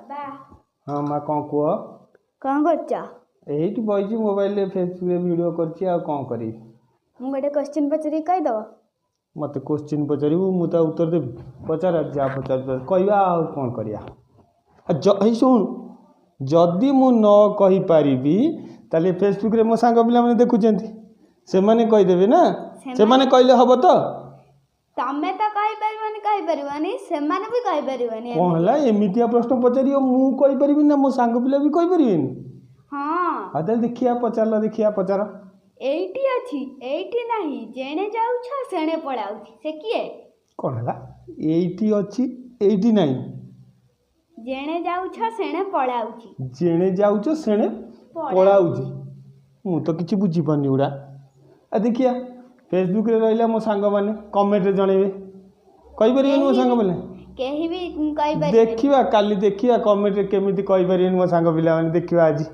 ବାବା। ହଁ ମା, କ'ଣ କୁହ? କ'ଣ କରୁଛ? ଏଇଠି ବଇଛି, ମୋବାଇଲରେ ଫେସବୁକରେ ଭିଡ଼ିଓ କରିଛି, ଆଉ କ'ଣ କରିବି? ମୁଁ ଗୋଟେ କୋଶ୍ଚିନ୍ ପଚାରିକି କହିଦେବ? ମୋତେ କୋଶ୍ଚିନ୍ ପଚାରିବୁ, ମୁଁ ତା ଉତ୍ତର ଦେବି? ପଚାର, ଯାହା ପଚାରୁଛ କହିବା, ଆଉ କ'ଣ କରିବା? ଏଇ ଶୁଣ, ଯଦି ମୁଁ ନ କହିପାରିବି ତାହେଲେ ଫେସବୁକରେ ମୋ ସାଙ୍ଗ ପିଲାମାନେ ଦେଖୁଛନ୍ତି, ସେମାନେ କହିଦେବେ ନା? ସେମାନେ କହିଲେ ହେବ ତ? ତମେ ତ କହିପାରିବନି, କହିପାରିବନି, ସେମାନେ ବି କହିପାରିବନି। କ'ଣ ହେଲା, ଏମିତିଆ ପ୍ରଶ୍ନ ପଚାରିବ? ମୁଁ କହିପାରିବିନି ନା ମୋ ସାଙ୍ଗ ପିଲା ବି କହିପାରିବେନି? ହଁ। ଆଉ ତାହେଲେ ଦେଖିବା, ପଚାରିଲ, ଦେଖିବା, ପଚାର। ଏଇଠି ଅଛି, ଏଇଠି ନାହିଁ, ଯେଣେ ଯାଉଛ ସେଣେ ପଳାଉଛି, ସେ କିଏ? କ'ଣ ହେଲା? ଏଇଠି ଅଛି, ଏଇଠି ନାହିଁ, ଯେଣେ ଯାଉଛ ସେଣେ ପଳାଉଛି। ଯେଣେ ଯାଉଛ ସେଣେ ପଳାଉଛି। ମୁଁ ତ କିଛି ବୁଝିପାରୁନି ଗୁଡ଼ା। ଆଉ ଦେଖିବା, ଫେସବୁକରେ ରହିଲା ମୋ ସାଙ୍ଗମାନେ କମେଣ୍ଟରେ ଜଣେଇବେ। କହିପାରିବେନି ମୋ ସାଙ୍ଗ ପିଲା? କେହି ବି କହିପାରିବେନି। ଦେଖିବା, କାଲି ଦେଖିବା କମେଣ୍ଟରେ କେମିତି କହିପାରିବେନି ମୋ ସାଙ୍ଗ ପିଲାମାନେ। ଦେଖିବା ଆଜି।